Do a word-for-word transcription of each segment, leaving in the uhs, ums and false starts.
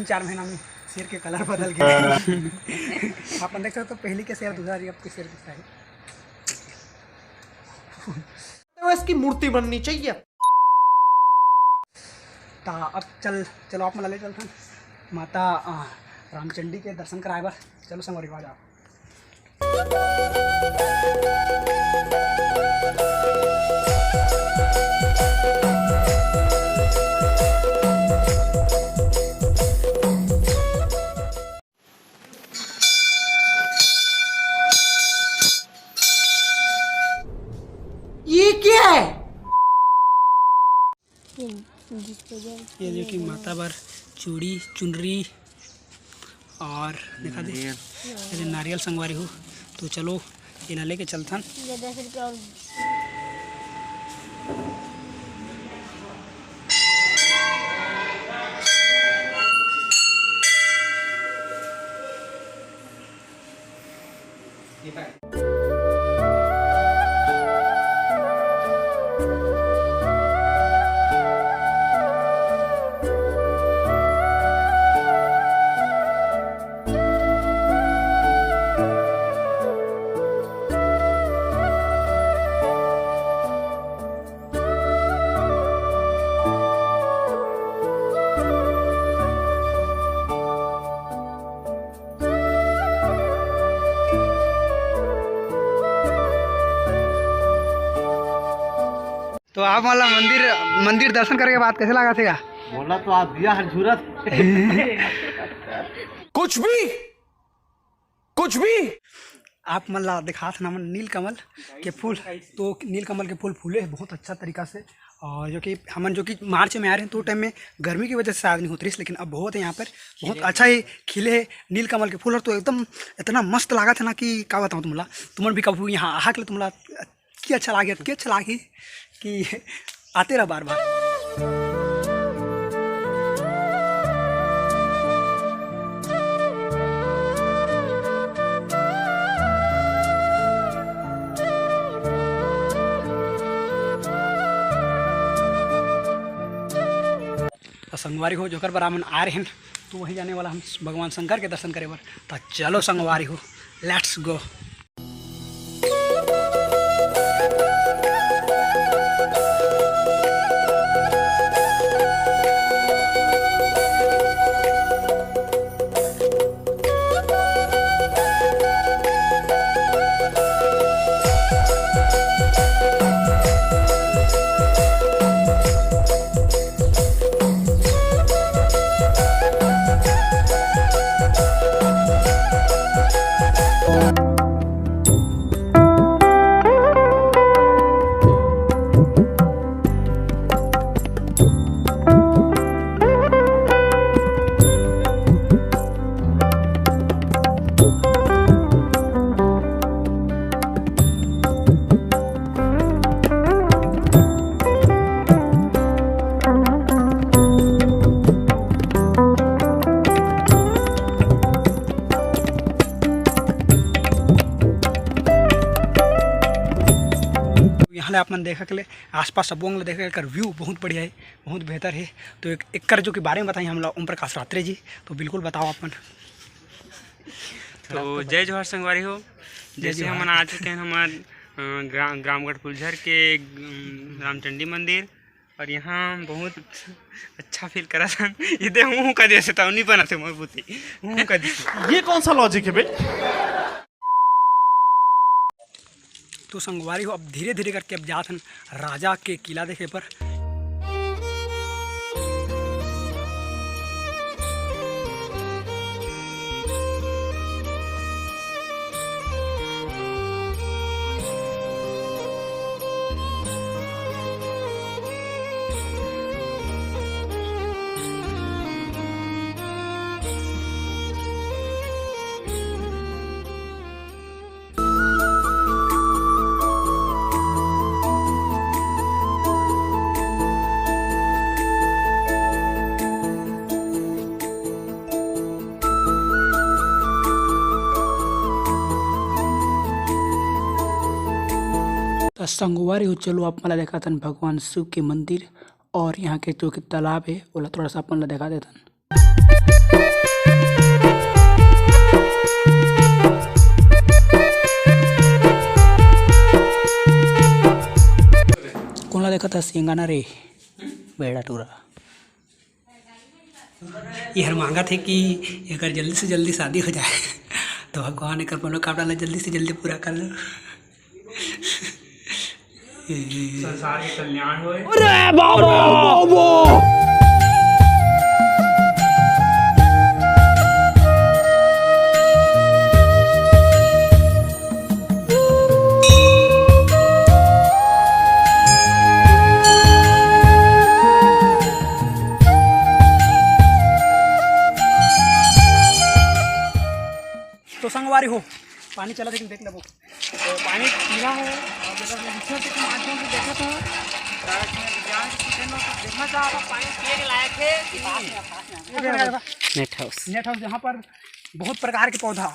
चार महीना में शेर के कलर बदल गया। आप देख सकते हो, पहली के शेर दूसरा रही, अब के शेर दूसरा है। तो इसकी मूर्ति बननी चाहिए। ता अब चल, चलो आप मन ला ले चलथन माता, आ, रामचंडी के दर्शन कराए बर। चलो संगवारी हो, आ जाओ। ये क्या है? ये जो कि माता बर चूड़ी, चुनरी और देखा दे, नारियल। ये दे नारियल संगवारी हो। तो चलो, एला लेके चलथन। ये दस रुपया और तो आप मन ला मंदिर, मंदिर दर्शन करे के बाद कैसे लागत हे गा? मोला तो आप दिया हर झूरत। कुछ भी, कुछ भी। आप मन ला दिखात हन हमन नीलकमल के फूल। तो नीलकमल के फूल फूले हे बहुत अच्छा तरीका से, और जो कि हमन जो कि मार्च में आए रहे तो टाइम में गर्मी की वजह से शायद नहीं होत रहिस, लेकिन अब बहुत है यहाँ पर, बहुत अच्छा ही खिले हे नीलकमल के फूल। और तो एकदम इतना मस्त लागत हे ना कि का बताऊँ तुमला। तुमन भी कभू यहाँ आहा के ले तुमला अतकी अच्छा लागे, अतकी अच्छा लागे कि आते रह बार बार। तो संगवारी हो, जोकर बर हमन आए रहेन, तो वही जाने वाला हम भगवान शंकर के दर्शन करे बर। तो चलो संगवारी हो, let's go। यहाँ ले आप मन देखा के ले आसपास सबो अंग ले देखा के एकर view बहुत बढ़िया है, बहुत बेहतर है। तो एक, एकर जो कि बारे में बताई हमला ओम प्रकाश रात्रे जी, तो बिल्कुल बताओ आप मन। तो जय जोहार संगवारी हो। जय जैसे जोहार। हमन आ चुके हैं हमार, अ, ग्राम, ग्रामगढ़ फुलझर के, अम, रामचंडी मंदिर, और यहाँ बहुत अच्छा feel करा था। ये दे हूँ का जैसे था, नहीं बना थे मोर पुती। हूँ का जैसे। ये कौन सा logic है बे? तो संगवारी हो, अब धीरे-धीरे करके अब जात हन राजा के किला देखे बर। त संगवारी हो, चलो आप मन ला देखाथन भगवान शिव के मंदिर और यहाँ के जो कि तालाब है, ओला थोड़ा सा अपन ला देखा देथन। कोन ला देखत हस, सिंगाना रे, बेड़ा टूरा। ये हर मांगत हे कि एकर जल्दी से जल्दी शादी हो जाए, तो भगवान एकर मनोकामना ला जल्दी से जल्दी पूरा कर लो। संसार के कल्याण होए। अरे बाबा, बाबा। तो संगवारी हो, पानी चलत हे कि नहीं देख लेबो। तो पानी पीना हो, और अगर मैं दूसरे के माध्यम से देखा तो, अगर मैं विज्ञान के किचन में कुछ देखना चाह रहा, पानी पिए के लायक है कि नहीं? Net house. नेट हाउस, जहाँ पर बहुत प्रकार के पौधा,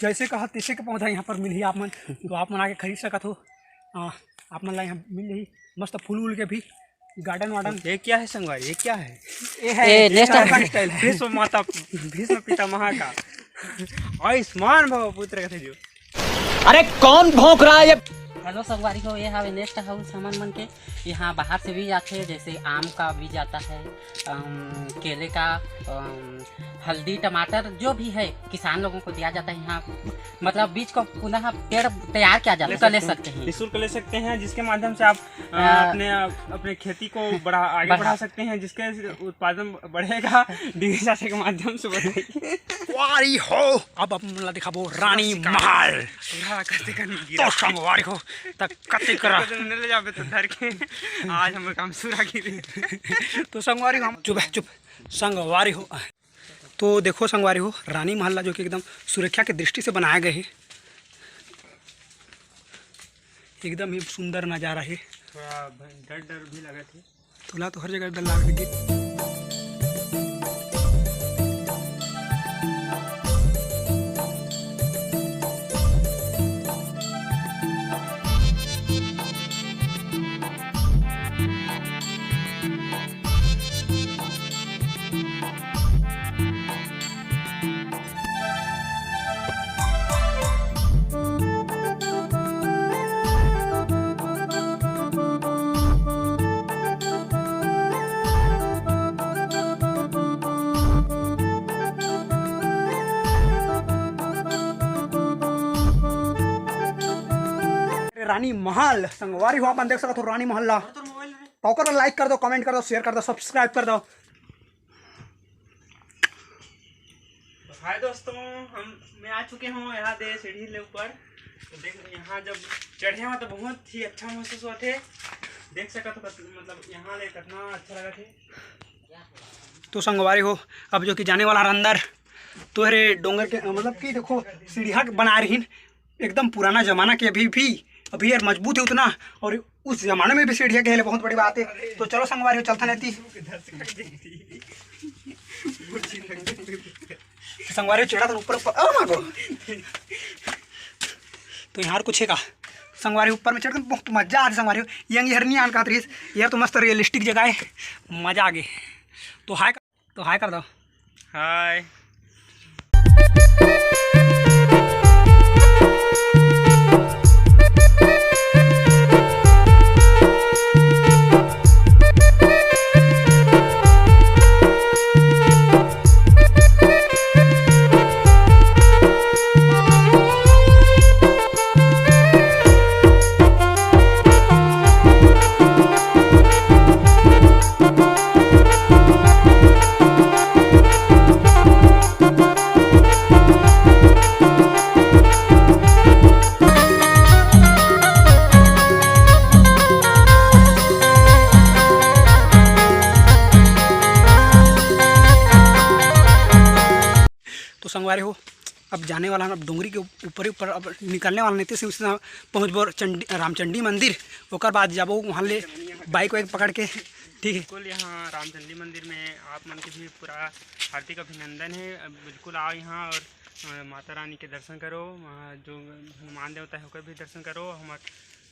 जैसे कहा तैसे के पौधा यहाँ पर मिलही आप मन, तो आप मन आके खरीद सकत हो। आ, आप मन ला यहाँ मिल जाही मस्त फूल उल के भी, गार्डन वार्डन। ये क्या है संगवारी, ये क्या है? ये है ए, नेक्स्ट टाइम। का स्टाइल है। भीष्म माता, भीष्म पितामह का। आयुष्मान भव पुत्र कथे जो। अरे कौन भौंक रहा है ये? हेलो संगवारी हो, ये हवे नेक्स्ट हाउस हमन मन के। यहाँ बाहर से बीज आथे, जैसे आम का बीज आता है, अम, केले का, अम, हल्दी, टमाटर, जो भी है किसान लोगों को दिया जाता है। यहाँ मतलब बीज को पुनः पेड़ तैयार किया जाता है, ले तो ले सकते हैं। सकते हैं। निःशुल्क ले सकते हैं, जिसके माध्यम से आप, अ, अ, अपने, अपने खेती को बढ़ा, आगे बढ़ा बढ़ा सकते हैं, जिसके उत्पादन बढ़ेगा। डीवी चाचा के माध्यम से बताइए। वारी हो, अब अपन ला दिखाबो रानी महल। पूरा कते कन गिरा। तो संगवारी हो, त कते करा। कते ने ले जाबे तो धर के। आज हमर काम सुरा गिरी। तो संगवारी हो, हम चुप है, चुप। संगवारी हो, तो देखो संगवारी हो, रानी महल ला जो कि एकदम सुरक्षा के दृष्टि से बनाया गया है, एकदम ही सुंदर नजारा है। थोड़ा भ-, डर डर भी लगत है। तोला तो हर जगह डर लागत है। रानी महल संगवारी हो, अपन देख सकत हो रानी महल ला। तो ओकर ला like कर दो, comment कर दो, share कर दो, subscribe कर दो। तो हाय दोस्तों, हम, मैं आ चुके हूँ यहाँ दे सीढ़ी ले ऊपर। तो देख, यहाँ जब चढ़े हो तो बहुत ही अच्छा महसूस होथे। देख सकत हो, मतलब यहाँ ले कितना अच्छा लगथे। तो संगवारी हो, अब जो कि जाने वाला हर अंदर, तो हरे डोंगर के, मतलब कि देखो, सीढ़िया बना रहीन, एकदम पुराना जमाना के, अभी भी, अभी यार मजबूत है उतना, और उस जमाने में भी सीढ़िया के हेले बहुत बड़ी बात है। तो चलो संगवारी हो, चलथन एती। संगवारी हो, चढ़ा था ऊपर, ऊपर, ओ मागो। तो यहाँ कुछ है का? संगवारी ऊपर में चढ़ के बहुत मजा आथे संगवारी हो। यंग हर नहीं आन का रहीस, यार तो मस्त realistic जगह है, मजा आ गए। तो हाय, तो हाय कर दो। हाय। तो संगवारी हो, अब जाने वाला हन, अब डोंगरी के ऊपर ही ऊपर अब निकलने वाला, नहीं तो सिर्फ पहुँचबो चंडी, रामचंडी मंदिर, ओकर बाद जाबो वहाँ ले बाइक वाइक पकड़ के, ठीक है। बिल्कुल, यहाँ रामचंडी मंदिर में आप मन के भी पूरा हार्दिक अभिनंदन है। अब बिल्कुल आओ यहाँ और, अ, माता रानी के दर्शन करो, वहाँ जो हनुमान देवता है ओकर भी दर्शन करो। हमार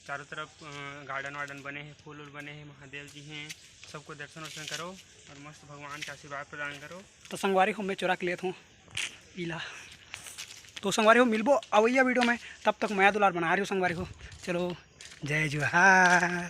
चारों तरफ गार्डन वार्डन बने हे, फूल उल बने हे, महादेव जी हैं, सबको दर्शन वर्शन करो और मस्त भगवान के आशीर्वाद प्रदान करो। तो संगवारी हो, मैं चुरा के लेत हूँ पीला। तो संगवारी हो, मिलबो अवैया वीडियो में, तब तक मया दुलार बना रही हो संगवारी हो। चलो, जय जोहार।